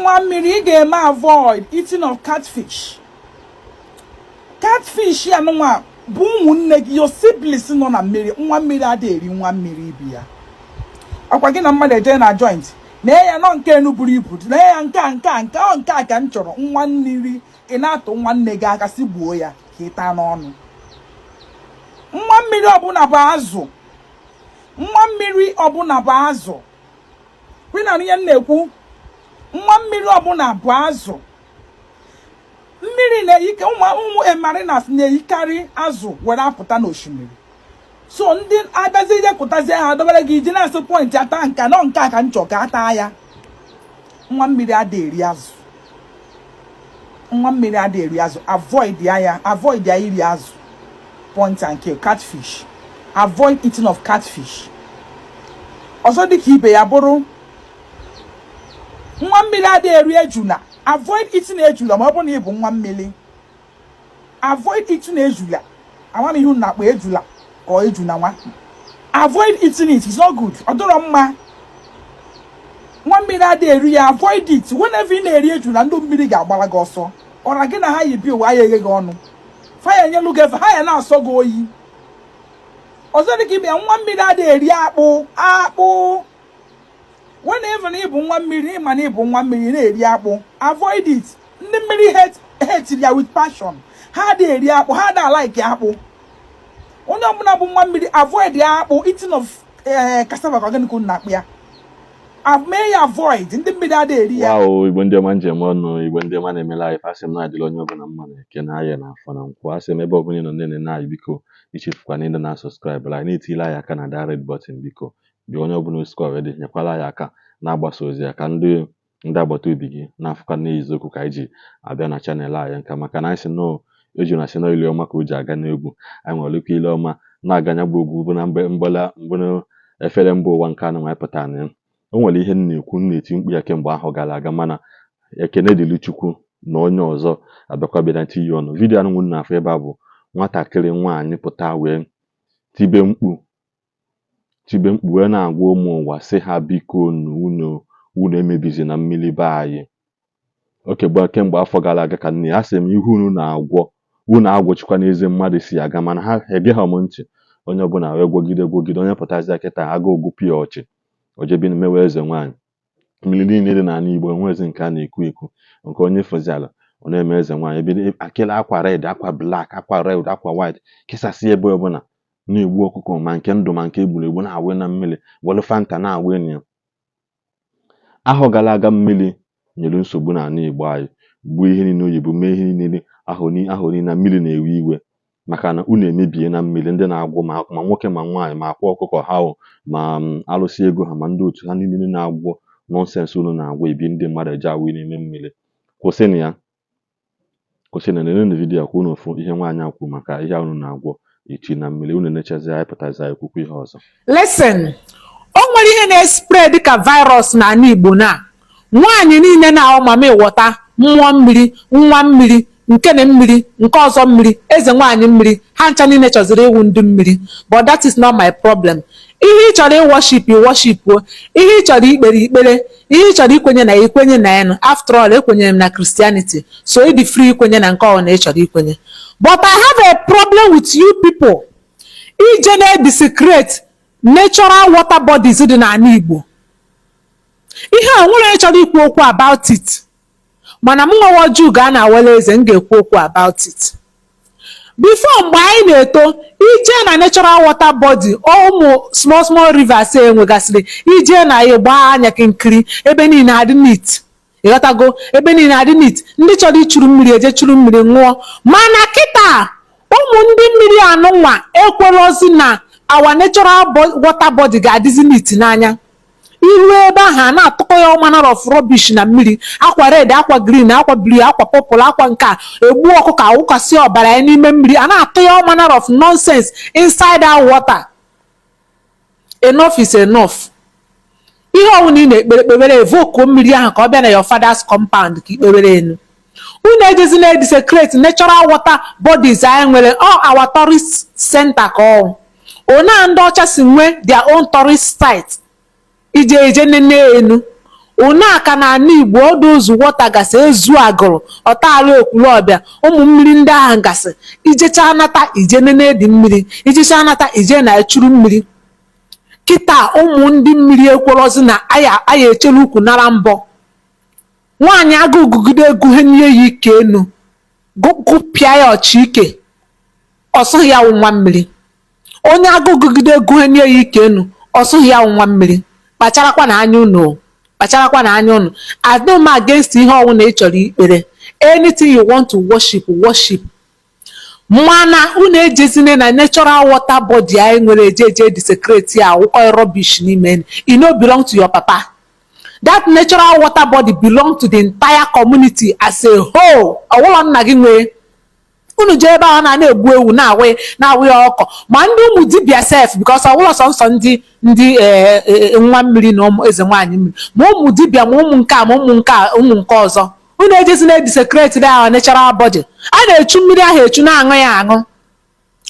Nwa mmiri, ị ga-eme avoid eating of catfish. Catfish ya nwa bụ ụmụnne gị, your siblings nọ na mmiri. Nwa mmiri adịghị eri nwa mmiri ibi ya. Ọkwa gị na mmadụ eje na joint na ya nọ, nke enu buru ibu na ya, nke a, nke a, nke ọ, nke a ka m chọrọ. Nwa mmiri, ị na-atụ nwanne gị aka si gbuo ya ka ị taa n'ọnụ. Nwa mmiri ọbụla bụ azụ. Nwa mmiri ọbụla bụ azụ. Kwina ihe m na-ekwu, nwa mmiri ọbụla bụ azụ. Mmiri na-eyike ụmụ ụmụ marinas na-eyikarị azụ were apụta n'osimiri. So ndị abịazi ije kụtazie ha, dobere gị iji na-asị point ata nka nọ, nke a ka m chọ ka ata ya. Nwa mmiri adịghị eri azụ. Nwa mmiri adịghị eri azụ. Avoid ya ya, avoid ya iri azụ. Point and kill, catfish, avoid eating of catfish. Ọzọ dịka ibe ya bụrụ, nwa mmiri adịghị eri ejula. Avoid eating ejula ma ọ bụrụ na ị bụ nwa mmiri. Avoid eating ejula. Amamihe unu na-akpọ ejula ka ọ ejuna nwa, avoid eating it. It's not good. Ọ dịrọ mma. Nwa mmiri adịghị eri ya. Avoid it. Whenever ị na-eri ejula, ndị mmiri ga-agbara gị ọsọ. Ọra gị na ha yi bi ụwa ya eghe gị ọnụ, fa ya enyelu gị efe, ha ya na-asọ gị oyi. Ọzọ dịka ibe ya, nwa mmiri adịghị eri akpụ. Akpụ, whenever na ịbụ nwa mmiri, ịma na ịbụ nwa mmiri na-eri akpụ, avoid it. Ndị mmiri hate, hate ya with passion. Ha adịghị eri akpụ, ha adịghị like akpụ. Onye ọbụla bụ nwa mmiri, avoid ya akpụ. Eating of cassava, ka gịnị ka unu na-akpụ ya? Mee ya avoid. Ndị mmiri adịghị eri ya. Wow, Igbo ndị ọma, njem ọnụ. Igbo ndị ọma na-emela anyị, asị m na-adịla onye ọbụla mma na eke na ahịa na afọ na nkwụ. Asị m, ebe ọbụla ị nọ na-enene anyị, biko ichefukwana ịdị na subscribe anyị, na-etile anyị aka na that red button. Biko bịa, onye ọbụla osikwa wee dị, nyekwala anyị aka na-agbasa ozi ya ka ndị agbata obi gị na-afụkwa n'eziokwu ka anyị ji abịa na channel anyị nka, maka na anyị sị nọọ eju na sị nọọ ile ọma ka o ji aga n'egwu. Anyị nwere ike ile ọma na-aga nya bụ ogwu bụ na mgbe mgbala mbụ efere mba ụwa nke anụ anyị pụtara na ya. O nwere ihe m na-ekwu, m na-eti mkpu ya kemgbe ahụ gara aga, mana ekene dịrị Chukwu na onye ọzọ abịakwa bịa tinye ọnụ. Video anụ nwụ na-afụ ebe a bụ nwatakịrị nwaanyị pụta wee tibe mkpu wee na-agwa ụmụ ụwa sị ha, biko nu, unu unu emebizi na mmiri be anyị. Okegbe kemgbe afọ gara aga ka nne ya sị m ihe unu na-agwọ, unu agwọchikwa n'eze mmadụ si aga, mana ha egeghị m ntị. Onye ọbụla wee gwọgide gwọgide, onye pụtazie kịta, agụụ gụpụ ya ọchị, o jebi mewe eze nwaanyị. Mmiri niile dị n'ala Igbo enwezi nke a na-ekwu ekwu nke onye fụziala ọ na-eme eze nwaanyị, ebido akịla akwa red, akwa black, akwa red, akwa white, kesasị ebe ọbụla, na-egbu ọkụkọ, ma nke ndụ ma nke egburu egbu, na-awụ na mmiri, welu Fanta na-awụ na ya. Ahọ gara aga, mmiri nyere nsogbu n'ala Igbo anyị, gbuo ihe niile oyibo, mee ihe niile ahụ ahụ niile na mmiri na-ewe iwe maka na unu emebie na mmiri. Ndị na-agwọ, ma nwoke ma nwaanyị, ma akwa ọkụkọ ha o, ma alụsị ego ha, ma ndị otu ha niile na-agwọ nonsense unu na-agwọ, ebi ndị mmadụ eje awụ n'ime mmiri. Kwụsịnụ ya, kwụsịnụ ya. Nenenu video a ka unu fụ ihe nwaanyị a kwuru maka ihe a unu na-agwọ echi na mmiri. Unu nechazi, anyị pụtazi, anyị kwukwa ihe ọzọ. Listen, o nwere ihe na-spread ka virus n'ala Igbo na nwaanyị niile na-ahụ mama ịwọta mmụọ mmiri, nwa mmiri, nke na mmiri nke ọzọ, mmiri eze nwaanyị mmiri, ha ncha niile chọziri ịwụ ndị mmiri. But that is not my problem. Ihe ị chọrọ ịworship, worship o. Ihe ị chọrọ ikpere, ikpere. Ihe ị chọrọ ikwenye na ya, ikwenye na ya. After all, ekwenyere m na Christianity, so ị dị free ikwenye na nke ọ na ị chọrọ ikwenye. But I have a problem with you people ije na-desecrate natural water bodies dị n'ala Igbo. Ihe a nwere onye chọrọ ikwu okwu about it, mana m nwewa ọjọọ gaa na awele eze, m ga-ekwu okwu about it. Before, mgbe anyị na-eto, ije na natural water body, ụmụ small small rivers e nwegasịrị, ije na ya gbaa anya kinkiri, ebe niile adị neat. Ịghọtago? Ebe niile adị neat. Ndị chọrọ ichuru mmiri eje churu mmiri ṅụọ. Mana kịta, ụmụ ndị mmiri anụnwa ekwerozi na our natural water body ga-adịzi neat n'anya. Iru ebe ahụ, a na-atụkọ ya all manner of rubbish na mmiri: akwa red, akwa green, akwa blue, akwa purple, akwa nke a, egbu ọkụkọ, awụkwasị ọbara ya n'ime mmiri, a na-atụ ya all manner of nonsense inside that water. Enough is enough. Ihe ọbụla ị na-ekpere, kpebere, evokuo mmiri ahụ ka ọ bịa na your father's compound ka ikpebere enu. Unu ejezi na desecrate natural water bodies anyị nwere. All our tourist center ka ọ ona ndị ọcha si nwee their own tourist site, ije eje nene enu. Ụnaka na ala Igbo ọdụ ụzọ water gasị ezu agụrụ ọtaala Ekwulọbịa ụmụ mmiri ndị ahụ gasị ijecha nata ije nene dị mmiri ijecha nata ije na echuru mmiri. Kịta ụmụ ndị mmiri ekwerọzi na aya aya echelu ukwu nara mbọ. Nwaanyị agụụ gụgide egughe nye ya ike enu gụpịa ya ọchị ike ọsụghị ya wụ nwa mmiri. Onye agụụ gụgide egughe nye ya ike enu ọsụghị ya wụ nwa mmiri. Kpacharakwa na anya unu o, kpacharakwa na anya unu. Adị m against ihe ọwụna ị chọrọ ikpere, anything you want to worship, worship, mana unu ejezine na natural water body anyị nwere eje eje desecrate ya, awụkọ rubbish n'ime. E no belong to your papa. That natural water body belong to the entire community as a whole. Ọwụlọ nna gị nwee unu jee ebe ahụ na na-egbu ewu na-awụ na-awụ ya ọkọ ma ndị ụmụ dibịa sef, because ọwụlọ sọnsọ ndị nwa mmiri na ụmụ eze nwaanyị mmiri, ma ụmụ dibịa, ma ụmụ nke a, ma ụmụ nke a, ụmụ nke ọzọ. Unu ejezi na desecrate ahụ natural body. A na-echu mmiri ahụ echu na-aṅụ ya aṅụ,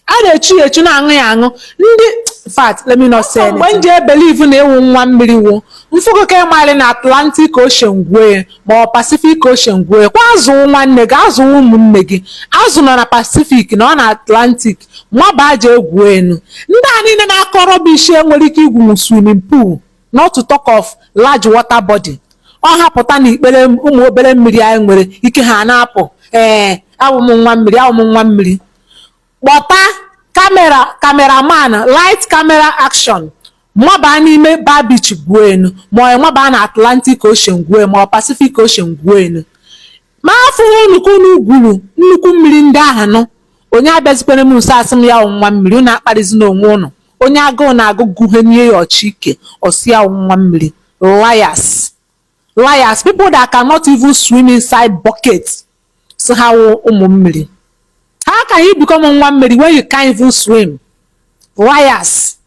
a na-echu ya echu na-aṅụ ya aṅụ. Ndị in fact, let me not say anything. Mgbe m ji ebelieve na ịwụ nwa mmiri wụ mfụgo ka ịmalị na Atlantic Ocean gwue ma ọ Pacific Ocean gwue kwa azụ nwanne gị, azụ ụmụnne gị, azụ nọ na Pacific na ọ na Atlantic nwaba aja egwu enu. Ndị a niile na-akọ rubbish enwere ike igwu swimming pool, not to talk of large water body. Ọ hapụta na ikpere ụmụ obere mmiri anyị nwere ike ha na-apụ. Ee, awụ m nwa mmiri, awụ m nwa mmiri. Kpọta camera, cameraman, light, camera, action, maba n'ime Bar Beach gwuo enu, ma ọ maba na Atlantic Ocean gwuo, ma ọ Pacific Ocean gwuo enu. Ma afụghị nnukwu unu gwuru nnukwu mmiri ndị ahụ nụ. Onye abịazikwere m nso asị m ya wụ nwa mmiri, unu akparịzina onwe unu. Onye agụụ na-agụ gụhe nye ya ọchị ike ọsị ya wụ nwa mmiri. Liars, liars, people that cannot even swim inside bucket so ha wụ ụmụ mmiri. How can you become nwa mmiri when you can't even swim? Liars.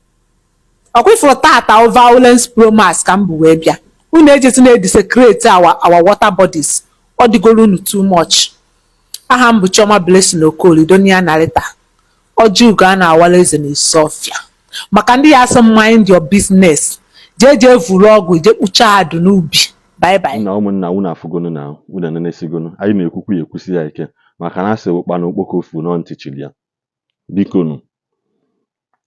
Ọkwa ifuru tata violence pro max ka m bụ wee bịa. Unu ejezi na-desecrate our water bodies, ọ dịgoro unu too much. Aha m bụ Chioma Blessing Okoli Donia Narita ọjị ugo a na-awala eze na Isuofia. Maka ndị ya asị mind your business, jee jee vuru ọgwụ jee kpuchaa adụ n'ubi. Bye bye. Nna, ụmụnna, unu afụgonu na unu enenesigonu. Anyị na-ekwukwu ya ekwusi ya ike maka na asị ụkpa na okpoko fu nọ ntị chiri ya. Bikonu,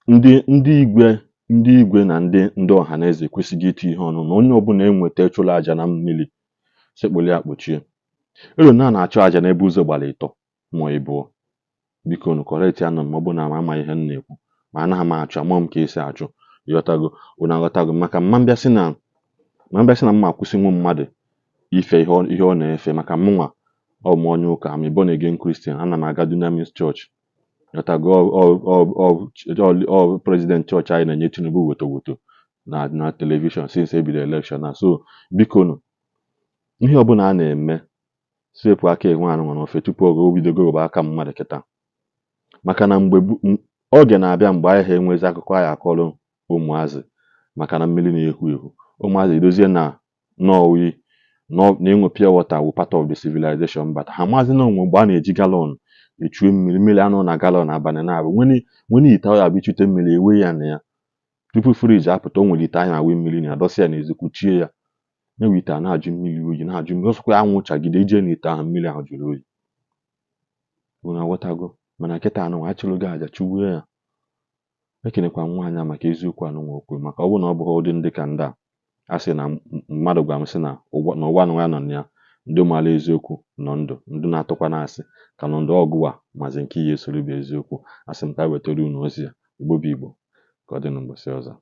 ndị igwe, ndị igwe na ndị ọha na eze ekwesịghị iti ihe ọnụ na onye ọbụla enweta chụrụ aja na mmiri sekpụrụ ya kpochie elu na a na-achụ aja n'ebe ụzọ gbara ịtọ ma ịbụọ. Bikonu, correct ya nọ ma ọ bụ na m ama ihe m na-ekwu, ma anaghị m achụ ama m ka esi achụ. Ịghọtago? Unu aghọtago? Maka mma mbịa sị na mma akwụsị nwu mmadụ ife ihe ọ na-efe, maka mụnwa ọ bụ m onye ụka. I'm a born again Christian. Ana m aga Dunamis Church. Ịghọtago? Ọ president chọọchị anyị na-enye Tinubu woto woto na television since ebido election na. So bikonu, ihe ọbụla a na-eme, sepụ aka enwe anụnwa n'ofe tupu oge o bidogo ghọba aka mmadụ kịta, maka na mgbe oge na-abịa mgbe anyị ha enwezi akụkọ anyị akọrọ ụmụazị, maka na mmiri na-ehu ehu ụmụazị edozie na nọọ na ịṅụ pure water wụ part of the civilization, but ha maazị na onwe mgbe a na-eji gallon echue mmiri, mmiri anọ na gallon abalị na-abụ nwere ite ọ ya bụ ichute mmiri ewe ya na ya tupu fridge apụta. O nwere ite anyị na-awụ mmiri na adọsị ya n'ezi kwuchie ya nyewe ite a na-ajụ mmiri oyi, na-ajụ mmiri ọsọkwa anwụ chagide ije n'ite ahụ mmiri ahụ jụrụ oyi. Unu aghọtago? Mana kịta anụnwa achụlụgo aja chụgbuo ya. Ekenekwa m nwaanyị a maka eziokwu anụnwa o kwuru, maka ọ bụrụ na ọ bụghị ụdị ndị ka ndị a a sị na mmadụ gwara m sị na ụwa na ụwa anụnwa ya nọ na ya, ndị maara eziokwu nọ ndụ, ndị na-atụkwa na-asị ka nọ ndụ ọgụwa mazi nke ihe esoro bụ eziokwu. Asị m ka wetara unu ozi ya. Igbo bụ Igbo, ka ọ dị n'ụbọchị ọzọ.